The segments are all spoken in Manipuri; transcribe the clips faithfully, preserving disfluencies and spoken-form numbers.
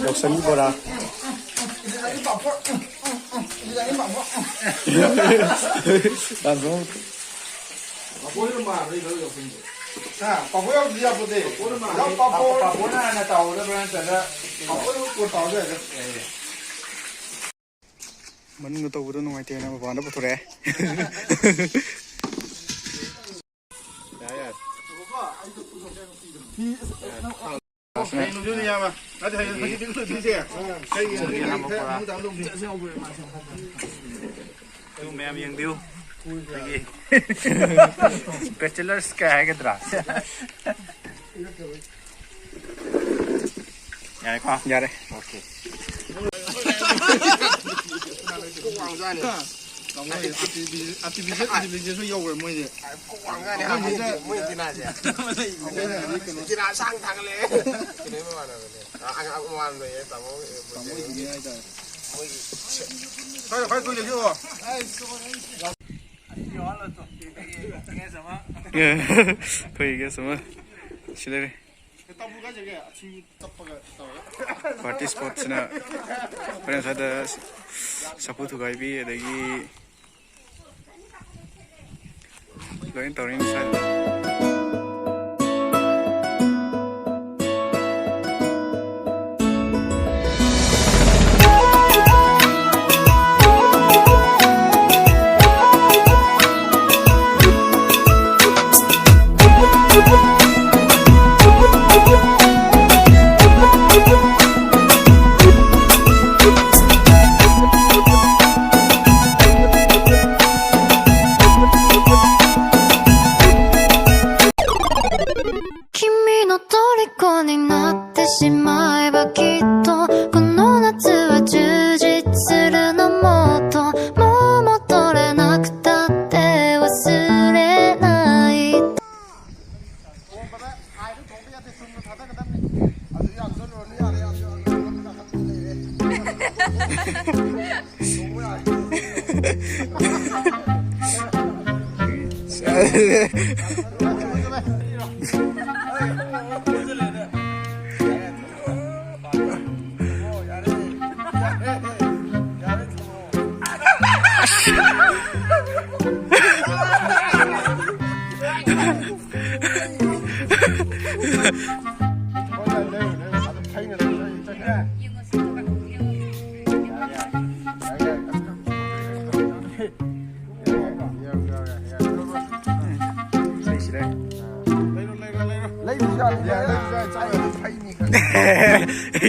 ꯌꯥꯎꯁꯪꯒꯤ ꯕꯣꯔꯥ꯫ ꯄꯥꯐꯣꯔ ꯌꯥꯎꯗ꯭ꯔꯗꯤ ꯌꯥꯄꯣꯠꯇꯦ꯫ ꯄꯥꯐꯣꯔ ꯌꯥꯎꯗ꯭ꯔꯗꯤ ꯌꯥꯄꯣꯠꯇꯦ꯫ ꯄꯥꯐꯣꯔ ꯃꯥꯜꯂꯦ꯫ ꯌꯥꯎ, ꯄꯥꯐꯣꯔ꯫ ꯄꯥꯐꯣꯔꯅ ꯍꯥꯟꯅ ꯇꯥꯎꯒꯗꯕ꯭ꯔꯥ ꯅꯠꯇ꯭ꯔꯒ ꯄꯥꯐꯣꯔ ꯀꯣꯟ ꯇꯥꯎꯔꯁꯨ ꯌꯥꯏꯗ꯫ ꯌꯥꯏ, ꯌꯥꯏ꯫ ꯃꯅꯨꯡꯗ ꯇꯧꯕꯗꯣ ꯅꯨꯡꯉꯥꯏꯇꯦꯅ ꯃꯄꯥꯟꯗ ꯄꯨꯊꯣꯔꯛꯑꯦ꯫ ꯌꯥꯔꯦ, ꯌꯥꯔꯦ꯫ ꯍꯌꯦꯡ ꯂꯣꯏꯗꯣꯏꯅꯤ, ꯏꯌꯥꯝꯕ꯫ ꯅꯠꯇꯦ, ꯍꯌꯦꯡ ꯍꯪꯆꯤꯠꯇꯤ ꯂꯣꯏꯗꯣꯏꯁꯦ꯫ ꯀꯩꯒꯤꯅꯣ? ꯑꯗꯨ ꯃꯌꯥꯝ ꯌꯦꯡꯕꯤꯌꯨ꯫ ꯑꯩꯈꯣꯏꯒꯤ bachelors ꯀꯩ ꯍꯥꯏꯒꯗ꯭ꯔꯥ? ꯌꯥꯔꯦꯀꯣ? ꯌꯥꯔꯦ꯫ ꯑꯣꯀꯦ꯫ ꯑꯥꯔꯇꯤꯐꯤꯁꯤꯌꯦꯜ ꯏꯟꯇꯦꯂꯤꯖꯦꯟꯁꯁꯨ ꯌꯧꯈ꯭ꯔꯦ ꯃꯣꯏꯁꯦ꯫ ꯀꯣꯛ ꯋꯥꯡꯖꯥꯠꯅꯤ, ꯑꯩꯈꯣꯏꯁꯤꯗ ꯃꯣꯏ ꯇꯤꯅꯥꯁꯦ꯫ ꯑꯩꯈꯣꯏꯅ ꯍꯧꯖꯤꯛ ꯀꯩꯅꯣ ꯇꯤꯅꯥ ꯑꯁꯥꯡ ꯊꯥꯒꯠꯂꯛꯑꯦ꯫ ꯀꯩꯅꯣ ꯃꯃꯥꯟꯅꯕꯅꯦ꯫ ꯑ, ꯑꯉꯥꯡ ꯃꯃꯥꯟꯅꯕꯅꯦ, ꯇꯥꯃꯣ, ꯇꯥꯃꯣ ꯏꯟꯖꯤꯅꯤꯌꯔ ꯍꯥꯏꯇꯥꯔꯦ꯫ ꯃꯣꯏꯒꯤ ꯈꯔ, ꯈꯔ ꯀꯨꯏꯅ ꯌꯦꯡꯉꯣ꯫ ꯑꯩꯈꯣꯏꯒꯤ ꯒꯦꯁ ꯑꯃ ꯁꯤ ꯂꯩꯔꯦ꯫ ꯄꯥꯔꯇꯤ ꯁ꯭ꯄꯣꯠꯁꯤꯅ ꯍꯣꯔꯦꯟ ꯁ꯭ꯋꯥꯏꯗ ꯆꯐꯨ ꯊꯨꯒꯥꯏꯕꯤ ꯑꯗꯒꯤ ꯂꯣꯏꯅ ꯇꯧꯔꯤꯅꯤ ꯁ꯭ꯋꯥꯏꯗ꯫ 君の虜になってしまえばきっとこの夏は充実するのもっともう戻れなくたって忘れない ꯆꯥꯔꯦ꯫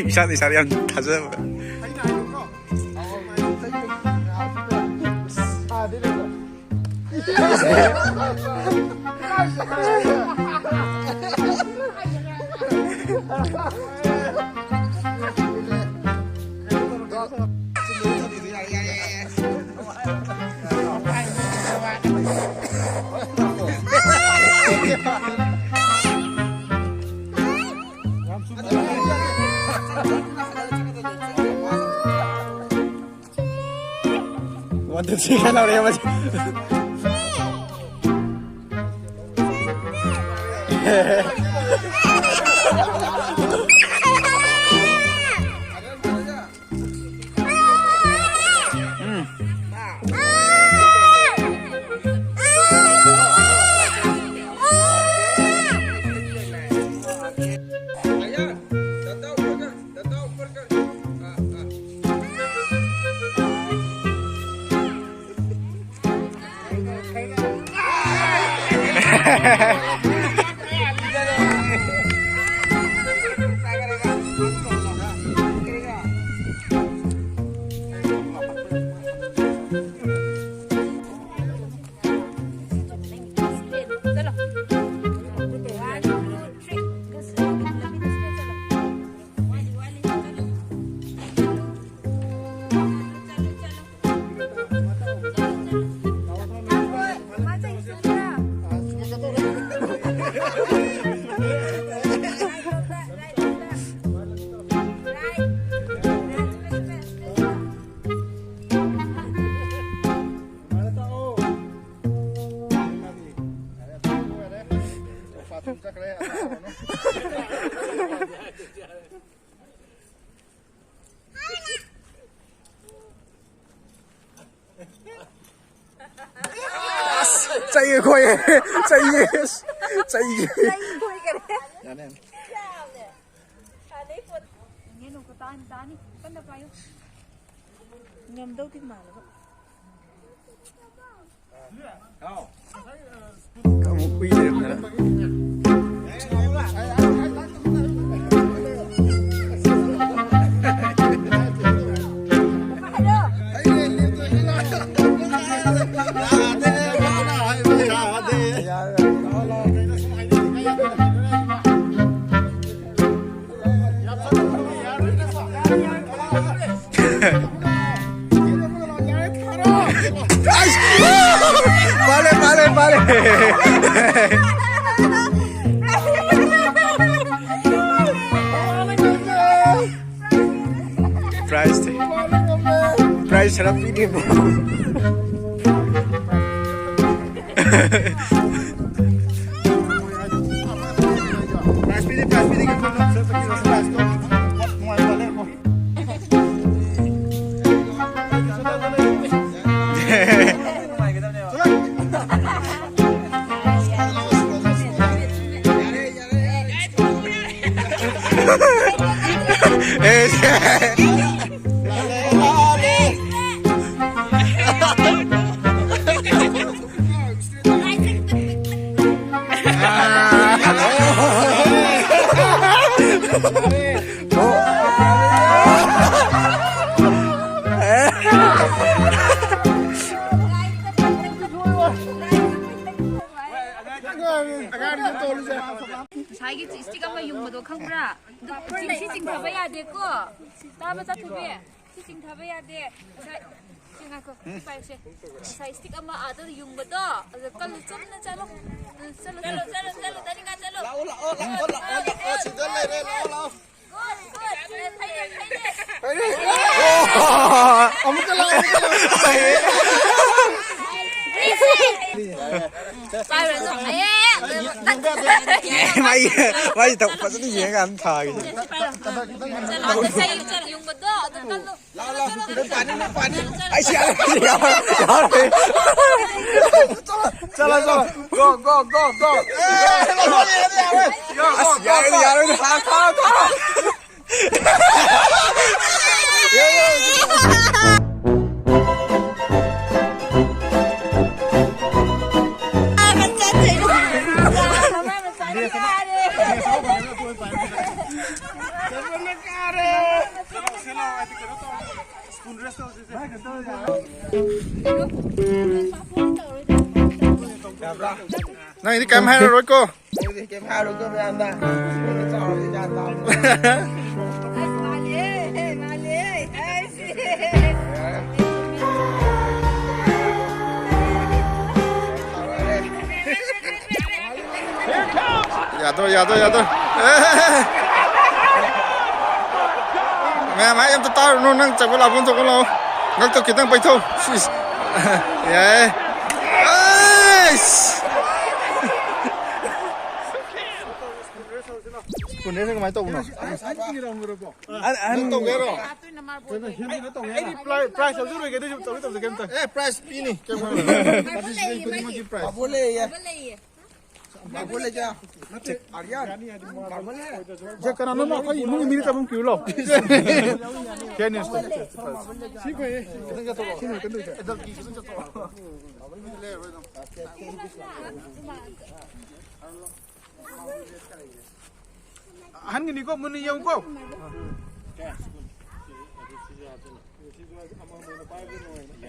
ꯏꯁꯥꯗ ꯏꯁꯥꯗ ꯌꯥꯝ ꯊꯥꯖꯕ꯫ One, two, three ꯈꯟꯅꯔꯦ ꯃꯁꯤ꯫ ꯆꯩꯌꯦ ꯈꯣꯏꯌꯦ꯫ ꯆꯩꯌꯦ꯫ ꯆꯩꯌꯦ꯫ ꯆꯩ ꯈꯣꯏꯈꯔꯦ꯫ ꯌꯥꯅꯤ, ꯌꯥꯅꯤ꯫ ꯌꯥꯝꯅ꯫ ꯁꯥꯟꯅꯩ ꯄꯣꯠ꯫ ꯌꯦꯡꯉꯦ, ꯅꯣꯡ ꯇꯥꯅꯤ, ꯇꯥꯅꯤ꯫ ꯀꯟꯅ ꯄꯥꯏꯌꯨ꯫ ꯉꯝꯗꯧꯗꯤ ꯃꯥꯜꯂꯒ꯫ ꯑꯃꯨꯛ ꯎꯏ ꯂꯩꯔꯝꯗꯅ꯫ ꯄꯥꯜꯂꯦ, ꯄꯥꯜꯂꯦ, ꯄꯥꯜꯂꯦ꯫ ꯄ꯭ꯔꯥꯏꯖꯇꯤ, ꯄ꯭ꯔꯥꯏꯖ ꯈꯔ ꯄꯤꯗ꯭ꯔꯤꯕꯣ? ꯄ꯭ꯔꯥꯏꯖ ꯄꯤꯗꯦ, ꯄ꯭ꯔꯥꯏꯖ ꯄꯤꯗꯦ, ꯀꯩꯝ ꯇꯧꯗꯦ꯫ ꯄ꯭ꯔꯥꯏꯖꯇꯣ ꯅꯨꯡꯉꯥꯏꯕ ꯂꯩꯔꯦꯀꯣ꯫ ꯉꯁꯥꯏꯒꯤ ꯏꯁꯇꯤꯛ ꯑꯃ ꯌꯨꯡꯕꯗꯣ ꯈꯪꯕ꯭ꯔꯥ? ꯑꯗꯨ ꯆꯤꯡ-, ꯁꯤ ꯆꯤꯡꯊꯕ ꯌꯥꯗꯦꯀꯣ꯫ ꯇꯥꯕ ꯆꯥꯊꯣꯛꯄꯤ? ꯁꯤ ꯆꯤꯡꯊꯕ ꯌꯥꯗꯦ꯫ ꯉꯁꯥꯏ, ꯁꯤ ꯉꯥꯏꯈꯣ, ꯁꯤ ꯄꯥꯏꯌꯨꯁꯦ꯫ ꯉꯁꯥꯏ ꯏꯁꯇꯤꯛ ꯑꯃ ꯑꯥꯗ ꯌꯨꯡꯕꯗꯣ, ꯑꯗꯨ ꯀꯜꯂꯨ, ꯆꯨꯝꯅ ꯆꯠꯂꯣ꯫ ꯆꯠꯂꯣ, ꯆꯠꯂꯣ, ꯆꯠꯂꯣ, ꯆꯠꯂꯣ, ꯇꯥꯅꯤꯡꯉꯥ ꯆꯠꯂꯣ꯫ ꯂꯥꯛꯑꯣ, ꯂꯥꯛꯑꯣ, ꯂꯥꯛꯑꯣ, ꯂꯥꯛꯑꯣ, ꯁꯤꯗ ꯂꯩꯔꯦ, ꯂꯥꯛꯑꯣ, ꯂꯥꯛꯑꯣ꯫ ꯒꯨꯗ, ꯒꯨꯗ, ꯐꯩꯅꯦ, ꯐꯩꯅꯦ꯫ ꯑꯣ! ꯑꯃꯨꯛꯀ ꯂꯥꯛꯑꯣ, ꯑꯃꯨꯛꯀ ꯂꯥꯛꯑꯣ꯫ ꯄꯥꯏꯔꯨꯔꯅꯨ꯫ ꯑꯦ! ꯃꯥꯏ, ꯃꯥꯏ ꯊꯕꯛ ꯐꯖꯅ ꯌꯦꯡꯉꯒ ꯑꯗꯨꯝ ꯊꯥꯒꯤꯁꯦ꯫ ꯆꯠꯂꯣ, ꯑꯗꯨ ꯆꯩ ꯌꯨꯡꯕꯗꯣ ꯑꯗꯨ ꯀꯜꯂꯨ꯫ ꯂꯥꯛꯑꯣ, ꯂꯥꯛꯑꯣ, ꯅꯪ ꯄꯥꯅꯤ, ꯅꯪ ꯄꯥꯅꯤ꯫ ꯑꯩꯁꯦ ꯌꯥꯔꯦ, ꯌꯥꯔꯦ, ꯌꯥꯔꯦ꯫ ꯆꯠꯂꯣ꯫ Go, go, go, go. Go, go, go, go. ꯌꯥꯔꯣꯏ, ꯌꯥꯔꯣꯏ, ꯊꯥ, ꯊꯥ, ꯊꯥ꯫ ꯅꯪꯗꯤ ꯀꯩꯝ ꯍꯥꯏꯔꯔꯣꯏꯀꯣ? ꯑꯩꯗꯤ ꯀꯩꯝ ꯍꯥꯏꯔꯣꯏꯀꯣ ꯃꯌꯥꯝꯗ꯫ ꯆꯥꯎꯔꯗꯤ ꯒ꯭ꯌꯥꯟ ꯇꯥꯕꯅꯤ꯫ ꯑꯁ, ꯃꯥꯜꯂꯦ, ꯃꯥꯜꯂꯦ, ꯑꯩꯁꯦ꯫ ꯌꯥꯗꯣ, ꯌꯥꯗꯣ, ꯌꯥꯗꯣ꯫ ꯃꯌꯥꯝ ꯍꯥꯏ ꯑꯝꯇ ꯇꯥꯔꯨꯅꯨ, ꯅꯪ ꯆꯠꯄ ꯂꯥꯛꯄ ꯑꯝꯇ ꯂꯥꯛꯑꯣ꯫ ꯉꯛꯇꯣ ꯈꯤꯇꯪ ꯄꯩꯊꯧ꯫ ꯁꯤꯁ꯫ ꯌꯥꯏ꯫ ꯑꯩꯁ! ꯁ꯭ꯀꯨꯜ ꯗ꯭ꯔꯦꯁꯁꯦ ꯀꯃꯥꯏꯅ ꯇꯧꯕꯅꯣ? ꯑꯍꯟ, ꯑꯍꯟ ꯇꯧꯒꯦꯔꯣ? ꯑꯩꯗꯤ ꯄ꯭ꯔꯥꯏ-, ꯄ꯭ꯔꯥꯏꯖ ꯂꯧꯖꯔꯣꯏꯒꯦ, ꯑꯗꯨꯏꯁꯨ ꯇꯧꯒꯦ ꯇꯧꯁꯦ ꯀꯩꯝꯇ꯫ ꯑꯦ, ꯄ꯭ꯔꯥꯏꯖ ꯄꯤꯅꯤ꯫ ꯀꯩꯝ ꯈꯜꯂꯨꯅꯨ꯫ ꯄꯥꯔꯇꯤꯁꯤꯄꯦꯟ ꯈꯨꯗꯤꯡꯃꯛꯀꯤ ꯄ꯭ꯔꯥꯏꯖ꯫ ꯕꯥꯕꯣ ꯂꯩꯌꯦ꯫ ꯕꯥꯕꯣ ꯂꯩꯌꯦ꯫ ꯑꯥꯔꯌꯥꯟ꯫ ꯕꯥꯕꯣ ꯂꯩꯌꯦ꯫ ꯁꯦ, ꯀꯅꯥꯅꯣꯝ ꯑꯩꯈꯣꯏ ꯏꯃꯨꯡꯒꯤ ꯃꯤꯗ ꯆꯠꯐꯝ ꯀꯤꯌꯨ ꯂꯥꯎ꯫ ꯁꯤ ꯐꯩꯌꯦ꯫ ꯈꯤꯇꯪ ꯆꯠꯊꯣꯛꯑꯣ꯫ ꯁꯤ ꯅꯨꯃꯤꯠ ꯀꯩꯅꯣ ꯇꯧꯁꯦ꯫ ꯑꯍꯟꯒꯤꯅꯤꯀꯣ, ꯃꯨꯟꯅ ꯌꯦꯡꯉꯨꯀꯣ꯫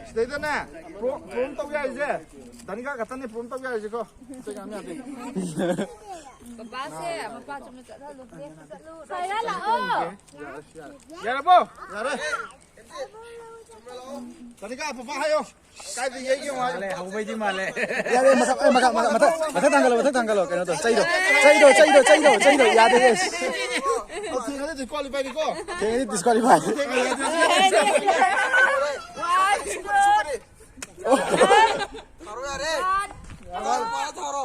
ꯁꯤꯗꯩꯗꯅꯦ, ꯄ꯭ꯔꯣ-, ꯄ꯭ꯔꯣꯝ ꯇꯧ ꯌꯥꯔꯤꯁꯦ꯫ ꯙꯅꯤꯀꯥ ꯈꯛꯇꯅꯦ ꯄ꯭ꯔꯣꯝ ꯇꯧ ꯌꯥꯔꯤꯁꯦꯀꯣ꯫ ꯑꯇꯩ ꯉꯥꯡ ꯌꯥꯗꯦ꯫ ꯕꯕꯥꯁꯦ ꯃꯄꯥ ꯆꯨꯝꯅ ꯆꯠꯍꯜꯂꯨ꯫ ꯆꯠꯂꯨ꯫ ꯁꯥꯏꯔꯥ ꯂꯥꯛꯑꯣ꯫ ꯌꯥꯔꯕꯣ? ꯌꯥꯔꯦ꯫ ꯙꯅꯤꯀꯥ, ꯄꯄꯥ ꯍꯥꯏꯌꯣ꯫ ꯀꯥꯏꯗ ꯌꯩꯒꯦ ꯌꯦꯡꯉꯣ ꯍꯥꯏꯌꯣ꯫ ꯃꯥꯜꯂꯦ, ꯍꯧꯕꯩꯗꯤ ꯃꯥꯜꯂꯦ꯫ ꯌꯥꯔꯦ, ꯃꯊꯛ, ꯑꯦ, ꯃꯈꯥ, ꯃꯈꯥ, ꯃꯊꯛ, ꯃꯊꯛ ꯊꯥꯡꯒꯠꯂꯣ, ꯃꯊꯛ ꯊꯥꯡꯒꯠꯂꯣ, ꯀꯩꯅꯣ ꯇꯧ, ꯆꯩꯗꯣ, ꯆꯩꯗꯣ, ꯆꯩꯗꯣ, ꯆꯩꯗꯣ, ꯌꯥꯗꯦ, ꯌꯦꯁ꯫ ꯑꯣ, ꯊꯦꯡꯉꯗꯤ ꯗꯤꯁꯀ꯭ꯋꯥꯂꯤꯐꯥꯏꯅꯤꯀꯣ꯫ ꯊꯦꯡꯉꯗꯤ ꯗꯤꯁꯀ꯭ꯋꯥꯂꯤꯐꯥꯏ꯫ ꯊꯥꯔꯣ ꯌꯥꯔꯦ꯫ ꯊꯥꯔꯣ, ꯊꯥꯔꯣ꯫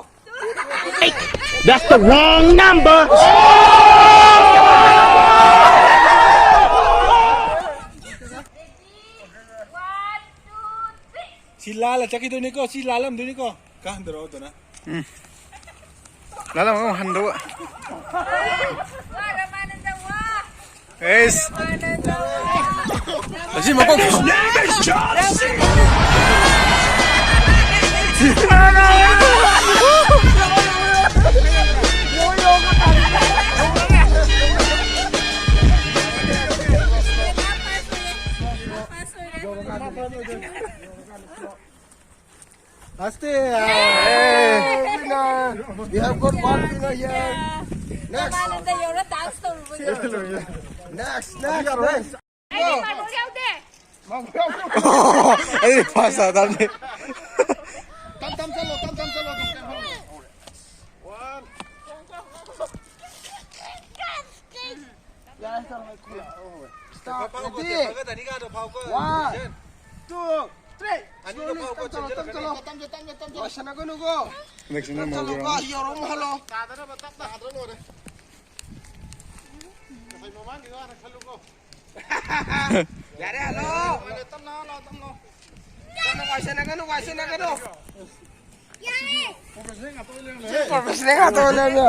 That's the wrong number. ꯁꯤ ꯂꯥꯜꯂ ꯆꯠꯈꯤꯗꯣꯏꯅꯤꯀꯣ, ꯁꯤ ꯂꯥꯜꯂꯝꯗꯣꯏꯅꯤꯀꯣ꯫ ꯀꯥꯟꯗꯔꯣ ꯑꯗꯨꯅ? ꯎꯝ꯫ ꯂꯥꯜꯂꯝꯃꯒ ꯑꯃꯨꯛ ꯍꯟꯗꯧꯕ꯫ ꯑꯦꯁ꯫ ꯑꯁꯤ ꯃꯀꯣꯛ꯫ Last year, winner. We have got one winner here. Next. ꯃꯃꯥꯅꯗ ꯌꯧꯔ dance ꯇꯧꯔꯨꯕꯒꯤ꯫ Next, next, next. ꯑꯩꯗꯤ ꯃꯥꯔꯕꯜ ꯌꯥꯎꯗꯦ꯫ ꯑꯩ ꯐꯥꯁ ꯇꯥꯗꯕꯅꯤ꯫ ꯇꯝ ꯇꯝ ꯆꯠꯂꯣ, ꯇꯝ ꯇꯝ ꯆꯠꯂꯣ, ꯇꯝ ꯇꯝ ꯆꯠꯂꯣ꯫ One. Start. Ready? One, two, three. Slowly. ꯇꯞ ꯇꯞ ꯇꯞ ꯇꯞ ꯇꯞ꯫ ꯋꯥꯁꯟꯅꯒꯅꯨꯀꯣ꯫ ꯍꯟꯗꯛꯁꯤꯅ ꯇꯞ ꯇꯞ ꯃꯧꯒꯤꯔꯣ? ꯇꯞ ꯇꯞ ꯌꯧꯔꯣ, ꯑꯃꯨꯛ ꯍꯜꯂꯣ꯫ ꯇꯥꯗꯅꯕ ꯇꯞꯅ ꯍꯥꯟꯅ ꯂꯣꯏꯔꯦ꯫ ꯉꯁꯥꯏ ꯃꯃꯥꯡꯒꯤꯗꯣ ꯍꯥꯟꯅ ꯈꯜꯂꯨꯀꯣ꯫ ꯌꯥꯔꯦ, ꯍꯜꯂꯣ꯫ ꯇꯞꯅ ꯍꯜꯂꯣ, ꯇꯞꯅ꯫ ꯇꯞꯅ ꯋꯥꯁꯟꯅꯒꯅꯨ, ꯋꯥꯁꯟꯅꯒꯅꯨ꯫ Professional ꯉꯥꯛꯇ ꯑꯣꯏ ꯂꯩꯔꯝꯃꯦ꯫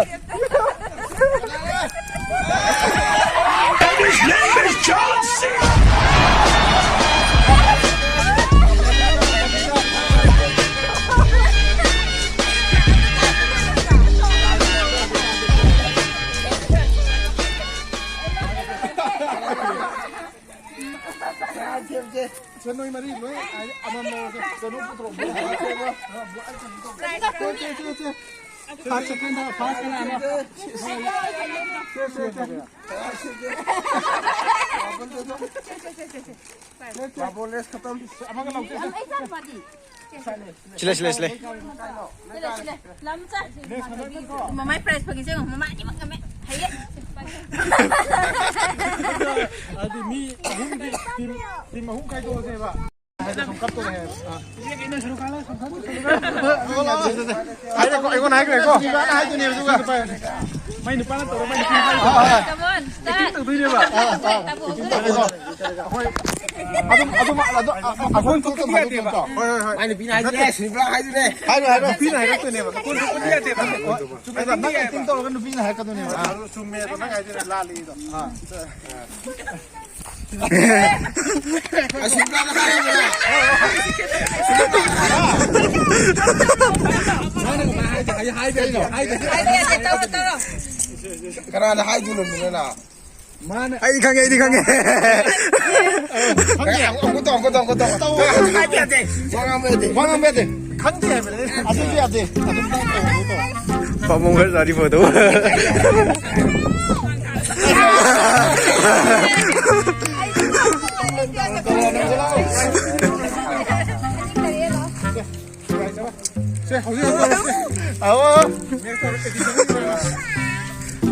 And his name is John Cena. ꯁꯦ, ꯅꯣꯏ ꯃꯔꯤ ꯂꯣꯏ ꯑꯃꯃꯝ ꯂꯧꯔꯁꯦ꯫ ꯀꯩꯅꯣ ꯄꯨꯊꯣꯔꯛꯑꯣ꯫ ꯁꯦ, ꯁꯦ, ꯁꯦ, ꯁꯦ꯫ First, second, first ꯀꯅꯥꯅꯣ? ꯁꯦ, ꯁꯦ, ꯁꯦ꯫ ꯕꯥꯕꯣꯟ ꯔꯦꯁ ꯈꯇꯝ꯫ ꯑꯃꯒ ꯂꯧꯁꯦ꯫ ꯁꯤꯂꯦ, ꯁꯤꯂꯦ, ꯁꯤꯂꯦ꯫ ꯁꯤꯂꯦ, ꯁꯤꯂꯦ꯫ ꯂꯝ ꯆꯠ꯫ ꯃꯃꯥꯏ prize ꯐꯪꯉꯤꯁꯦ ꯌꯦꯡꯉꯣ꯫ ꯃꯃꯥꯏ ꯑꯅꯤꯃꯛ ꯉꯝꯃꯦ꯫ ꯍꯩꯌꯦ꯫ ꯑꯗꯨꯗꯤ ꯃꯤ ꯑꯍꯨꯝꯒꯤ team, team ꯑꯍꯨꯝ ꯈꯥꯏꯗꯣꯛꯑꯁꯦꯕ꯫ ꯍꯥꯏꯗꯤ ꯁꯨꯝ ꯀꯞꯇꯣꯔꯦ ꯍꯥꯏꯕ꯫ ꯑꯥ꯫ ꯍꯥꯏꯔꯦꯀꯣ, ꯑꯩꯉꯣꯟꯗ ꯍꯥꯏꯈ꯭ꯔꯦꯀꯣ꯫ ꯃꯥꯏ ꯅꯨꯄꯥꯅ ꯍꯥꯏꯗꯣꯏꯅꯦꯕ, ꯑꯗꯨꯒ꯫ ꯃꯥꯏ ꯅꯨꯄꯤꯅ ꯍꯥꯏꯗꯣꯏꯅꯦꯕ꯫ ꯑꯥ, ꯑꯥ꯫ Come on, start꯫ Acting ꯇꯧꯗꯣꯏꯅꯦꯕ꯫ ꯑꯥ, ꯑꯥ꯫ ꯑꯩꯈꯣꯏ ꯑꯗꯨꯝ, ꯑꯗꯨꯝ, ꯑꯗꯨꯝ, ꯑ, ꯑ, ꯑ, ꯑꯀꯣꯟ ꯊꯣꯛꯄꯗꯤ ꯌꯥꯗꯦꯕ꯫ ꯍꯣꯏ, ꯍꯣꯏ, ꯍꯣꯏ꯫ ꯃꯥꯏ ꯅꯨꯄꯤꯅ ꯍꯥꯏꯗꯨꯅꯦ, ꯁꯨꯅꯤꯕ꯭ꯔꯥ ꯍꯥꯏꯗꯨꯅꯦ꯫ ꯍꯥꯏꯔꯣ, ꯍꯥꯏꯔꯣ꯫ ꯅꯨꯄꯤꯅ ꯍꯥꯏꯔꯛꯇꯣꯏꯅꯦꯕ꯫ ꯑꯀꯣꯟ ꯊꯣꯛꯄꯗꯤ ꯌꯥꯗꯦꯕ꯫ ꯅꯪ acting ꯇꯧꯔꯒ ꯅꯨꯄꯤꯅ ꯍꯥꯏꯔꯛꯀꯗꯣꯏꯅꯦꯕ꯫ ꯑꯗꯨ ꯆꯨꯝꯃꯦ, ꯑꯗꯣ ꯅꯪ ꯍꯥꯏꯗꯨꯅ ꯂꯥꯜꯂꯤ ꯑꯗꯣ꯫ ꯑꯥ꯫ ꯑꯁꯨꯝꯅ ꯍꯥꯏꯔꯤꯕ꯭ꯔꯥ? ꯃꯥꯅ ꯀꯃꯥꯏꯅ ꯍꯥꯏꯗꯣꯏ-, ꯍꯥꯏ-, ꯍꯥꯏꯗꯣꯏꯅꯣ? ꯍꯥꯏꯗꯣꯏꯅꯣ? ꯍꯥꯏꯗꯣꯏꯅꯣ? ꯍꯥꯏꯗꯣꯏꯅꯣ? ꯇꯧꯔꯣ, ꯇꯧꯔꯣ꯫ ꯀꯅꯥꯅ ꯍꯥꯏꯗꯣꯏꯅꯣ ꯃꯤꯅ? ꯃꯥꯅ ꯑꯩꯗꯤ ꯈꯪꯉꯦ, ꯑꯩꯗꯤ ꯈꯪꯉꯦ꯫ ꯈꯪꯗꯦ꯫ ꯑꯦ, ꯑꯃꯨꯛ ꯇꯧ, ꯑꯃꯨꯛ ꯇꯧ, ꯑꯃꯨꯛ ꯇꯧ, ꯑꯃꯨꯛ ꯇꯧ꯫ ꯇꯧ, ꯍꯥꯏꯕ ꯌꯥꯗꯦ꯫ ꯋꯥ ꯉꯥꯡꯕ ꯌꯥꯗꯦ꯫ ꯋꯥ ꯉꯥꯡꯕ ꯌꯥꯗꯦ꯫ ꯈꯪꯗꯦ ꯍꯥꯏꯕꯅꯦ꯫ ꯑꯗꯨꯁꯨ ꯌꯥꯗꯦ꯫ ꯑꯗꯨꯝ ꯇꯧ, ꯇꯧ, ꯇꯧ꯫ ꯄꯥꯕꯨꯡ ꯈꯔ ꯆꯥꯔꯤ ꯐꯣꯇꯣ꯫ ꯁꯦ, ꯍꯧꯖꯤꯛ ꯍꯧꯖꯤꯛ ꯍꯧꯖꯤꯛ꯫ ꯑꯋꯣ꯫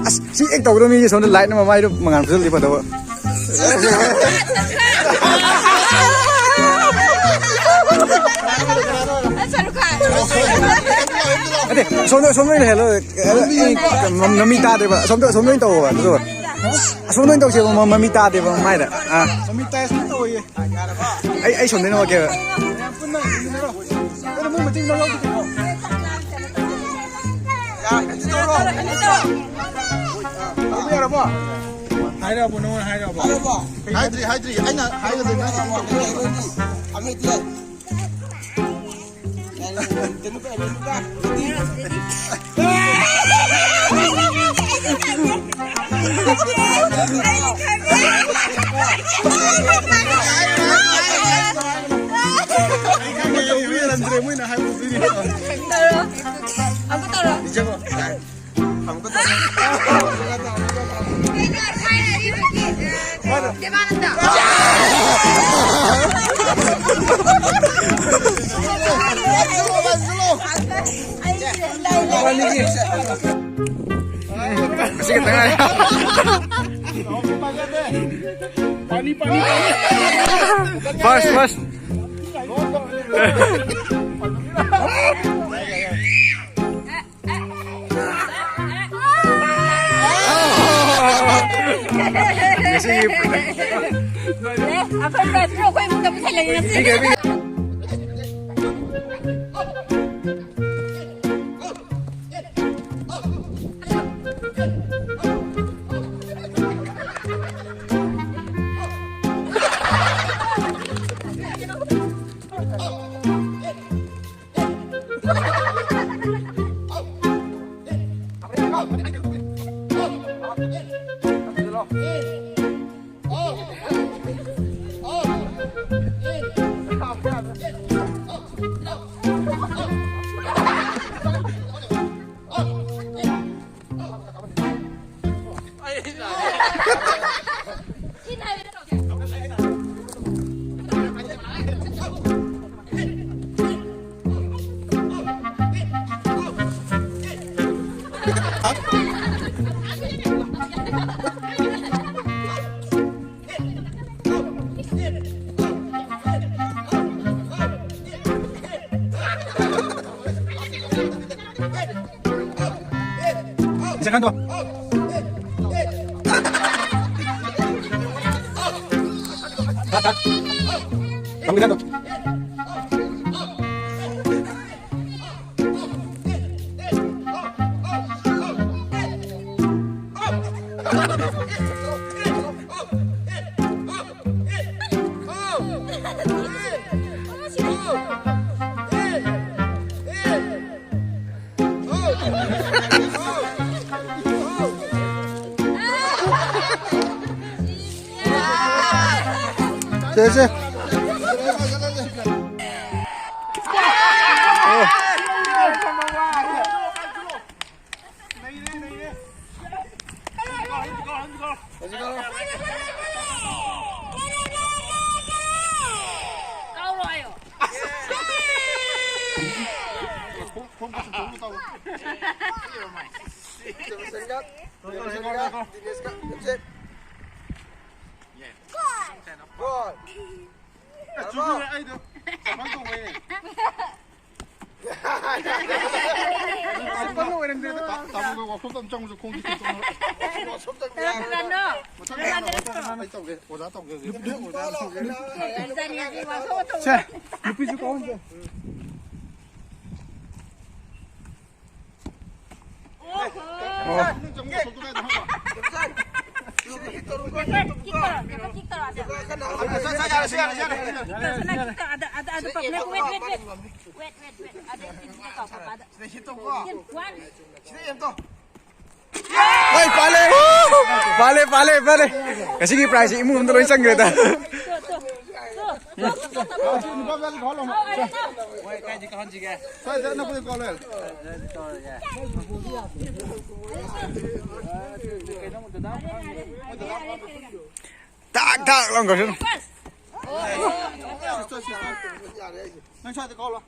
ꯑꯁ, ꯁꯤ ꯍꯦꯛ ꯇꯧꯕꯗ ꯃꯤꯁꯦ ꯁꯣꯝꯗ light ꯅ ꯃꯃꯥꯏꯗꯣ ꯃꯉꯥꯜ ꯐꯨꯖꯜꯂꯗꯤ ꯐꯗꯧꯕ꯫ ꯅꯠꯇꯦ, ꯁꯣꯝꯗ, ꯁꯣꯝꯗ ꯑꯣꯏꯅ ꯍꯦꯜꯂꯣ꯫ ꯃꯃꯤ ꯇꯥꯗꯦꯕ꯫ ꯁꯣꯝꯗ, ꯁꯣꯝꯗ ꯑꯣꯏꯅ ꯇꯧꯋꯣꯕ꯫ ꯑꯗꯨꯒ ꯑꯁꯣꯝꯗ ꯑꯣꯏꯅ ꯇꯧꯁꯦꯕ, ꯃ-, ꯃꯃꯤ ꯇꯥꯗꯦꯕ ꯃꯃꯥꯏꯗ꯫ ꯑꯥ꯫ ꯃꯃꯤ ꯇꯥꯏ, ꯑꯁꯣꯝꯗ ꯇꯧꯋꯣꯌꯦ꯫ ꯑꯩ, ꯑꯩ ꯁꯣꯝꯗꯩꯅ ꯑꯣꯀꯦꯕ꯫ ꯃꯌꯥꯝ ꯄꯨꯟꯅ ꯌꯦꯡꯃꯤꯟꯅꯔꯣ꯫ ꯀꯩꯅꯣ, ꯃꯣꯏ ꯃꯇꯦꯡ ꯂꯧ ꯌꯥꯎꯗꯦ ꯀꯩꯅꯣ꯫ ꯌꯥ, ꯑꯗꯨ ꯇꯧꯔꯣ꯫ ꯇꯧꯕ ꯌꯥꯔꯕꯣ? ꯍꯥꯏꯔꯕꯣ, ꯅꯉꯣꯟꯗ ꯍꯥꯏꯔꯕꯣ? ꯍꯥꯏꯔꯕꯣ? ꯍꯥꯏꯗ꯭ꯔꯤ, ꯍꯥꯏꯗ꯭ꯔꯤ꯫ ꯑꯩꯅ ꯍꯥꯏꯒꯗꯣꯏꯅꯦ꯫ ꯑꯃꯗꯤ꯫ ꯉꯁꯤ ꯈꯛꯇ ꯉꯥꯏꯔꯦ꯫ First, first. ꯉꯁꯤꯒꯤ ꯑꯩꯈꯣꯏ ꯕ꯭ꯔꯥꯗꯔ ꯑꯩꯈꯣꯏ ꯏꯃꯨꯡꯗ ꯄꯨꯁꯜꯂꯛꯏ ꯉꯁꯤ꯫ ꯄꯤꯒꯦ, ꯄꯤꯒꯦ꯫ Isa kanto. Cut, cut. Kami kanto. ꯁꯦ, ꯁꯦ꯫ ꯆꯨꯝꯃꯦ, ꯑꯩꯗꯣ ꯆꯥꯝꯃ ꯇꯧꯕꯩꯅꯦ꯫ ꯆꯥꯝꯃ ꯑꯣꯏꯔꯝꯗ꯭ꯔꯦꯗ꯫ ꯇꯥ-, ꯇꯥꯃꯣꯗꯣ ꯋꯥꯛꯁꯣꯞꯇ ꯑꯗꯨꯝ ꯆꯪꯉꯨꯁꯦ, ꯈꯣꯡꯁꯦ ꯀꯩꯅꯣ ꯇꯧꯅꯕ꯫ ꯀꯅꯥ ꯀꯅꯥꯅꯣ? ꯃꯊꯪ ꯀꯅꯥ ꯀꯅꯥꯅꯣ? ꯃꯊꯪ ꯀꯅꯥ? ꯑꯩ ꯇꯧꯒꯦ, ꯑꯣꯖꯥ ꯇꯧꯒꯦ ꯍꯧꯖꯤꯛ꯫ ꯅꯨꯄꯤ, ꯅꯨꯄꯤ ꯀꯧꯍꯟꯁꯦ꯫ ꯁꯦ, ꯅꯨꯄꯤꯁꯨ ꯀꯧꯍꯟꯁꯦ꯫ ꯑꯣ꯫ ꯅꯪ ꯆꯪꯉꯨ, ꯋꯥꯛꯁꯣꯞꯇ ꯀꯥꯏꯗ ꯍꯪꯉꯣ꯫ ꯁꯥ, ꯁꯥ, ꯌꯥꯔꯦ, ꯁꯤ ꯌꯥꯔꯦ, ꯁꯤ ꯌꯥꯔꯦ, ꯁꯤ ꯌꯥꯔꯦ꯫ ꯁꯤꯗ ꯍꯤꯞꯇꯧꯀꯣ꯫ ꯍꯣꯏ, ꯄꯥꯜꯂꯦ! ꯄꯥꯜꯂꯦ, ꯄꯥꯜꯂꯦ, ꯄꯥꯜꯂꯦ! ꯉꯁꯤꯒꯤ prize ꯁꯦ ꯏꯃꯨꯡ ꯑꯝꯗ ꯂꯣꯏ ꯆꯪꯈ꯭ꯔꯦꯗ꯫ ꯅꯨꯄꯥ ꯃꯆꯥꯁꯤ ꯀꯧꯍꯜꯂꯣ꯫ ꯁ꯭ꯋꯥꯏꯗ ꯑꯅꯛꯄꯗ ꯀꯧꯍꯜꯂꯣ꯫ ꯇꯥꯛ ꯇꯥꯛ ꯂꯥꯎꯅ ꯀꯧꯁꯤꯜꯂꯨ꯫ ꯅꯪ ꯁ꯭ꯋꯥꯏꯗ ꯀꯧꯍꯜꯂꯣ꯫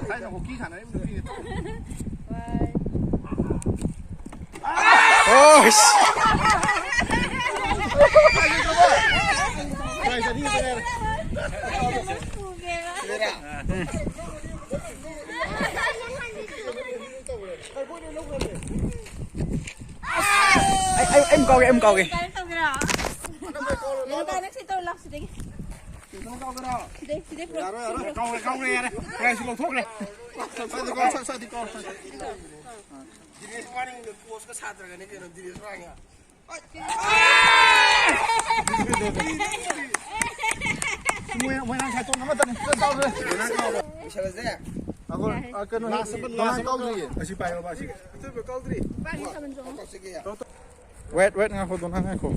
ꯊꯥꯏꯅ ꯍꯣꯀꯤ ꯁꯥꯟꯅꯔꯤꯕ ꯅꯨꯄꯤꯅꯦ꯫ ꯑꯣ, ꯏꯁ꯫ ꯑꯩ, ꯑꯩ, ꯑꯩ ꯑꯃꯨꯛ ꯀꯥꯎꯒꯦ, ꯑꯩ ꯑꯃꯨꯛ ꯀꯥꯎꯒꯦ꯫ ꯀꯃꯥꯏꯅ ꯇꯧꯒꯦꯔꯥ? ꯌꯦꯡꯉꯣ, ꯅꯪ ꯁꯤ ꯇꯧꯔ ꯂꯥꯛꯁꯤꯗꯒꯤ꯫ ꯁꯤꯗꯩ, ꯁꯤꯗꯩ ꯄꯨꯔꯛꯑꯣ꯫ ꯌꯥꯔꯣꯏ, ꯌꯥꯔꯣꯏ, ꯀꯥꯎꯔꯦ, ꯀꯥꯎꯔꯦ, ꯌꯥꯔꯦ꯫ ꯄ꯭ꯔꯥꯏꯖꯁꯨ ꯂꯧꯊꯣꯛꯈ꯭ꯔꯦ꯫ ꯁ꯭ꯋꯥꯏꯗ ꯀꯥꯎ, ꯁ꯭ꯋꯥꯏ-, ꯁ꯭ꯋꯥꯏꯗ ꯀꯥꯎ, ꯁ꯭ꯋꯥꯏꯗ꯫ ꯗꯤꯅꯦꯁ ꯃꯥꯅꯤꯡꯗ ꯀꯣꯆꯀ ꯁꯥꯇ꯭ꯔꯒꯅꯤ ꯀꯩꯅꯣ, ꯗꯤꯅꯦꯁ ꯃꯥꯅꯤꯡꯗ꯫ ꯃꯣꯏ, ꯃꯣꯏ ꯉꯁꯥꯏ ꯇꯣꯟ ꯑꯃꯠꯇꯅꯤ꯫ ꯆꯠ ꯆꯥꯎꯔꯦ꯫ ꯂꯣꯏꯁꯜꯂꯁꯦ꯫ ꯑꯩꯈꯣꯏ, ꯑ, ꯀꯩꯅꯣ, ꯂꯥꯁ ꯑꯃ, ꯂꯥꯁ ꯂꯥꯁ ꯑꯃ ꯀꯥꯎꯗ꯭ꯔꯤꯌꯦ꯫ ꯑꯁꯤ ꯄꯥꯏꯌꯣꯕ, ꯑꯁꯤ꯫ ꯑꯆꯣꯏꯕ ꯀꯥꯎꯗ꯭ꯔꯤ꯫ ꯀꯥꯎꯁꯤꯒꯦ꯫ Wait, wait, ꯉꯥꯏꯈꯣ, ꯗꯣꯅꯥ, ꯉꯥꯏꯈꯣ꯫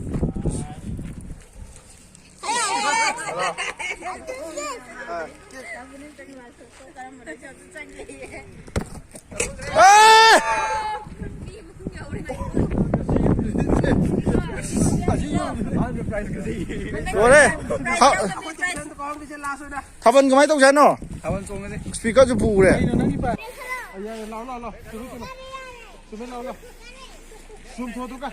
ꯑꯥ! ꯂꯣꯏꯔꯦ꯫ ꯊꯥ-, ꯊꯥꯕꯜ ꯀꯃꯥꯏꯅ ꯇꯧꯁꯦ ꯍꯥꯏꯅꯣ? ꯊꯥꯕꯜ ꯆꯣꯡꯉꯁꯦ꯫ Speaker ꯁꯨ ꯄꯨꯈ꯭ꯔꯦ꯫ ꯀꯩꯅꯣ ꯅꯪꯒꯤ ꯄꯥ- ꯌꯥꯏ, ꯂꯥꯎ, ꯂꯥꯎ, ꯂꯥꯎ꯫ ꯆꯨꯝꯃꯤ, ꯆꯨꯝꯃꯤ꯫ ꯆꯨꯝꯃꯤ, ꯂꯥꯎ, ꯂꯥꯎ꯫ ꯆꯨꯝꯊꯣꯛꯑꯗꯨꯒ꯫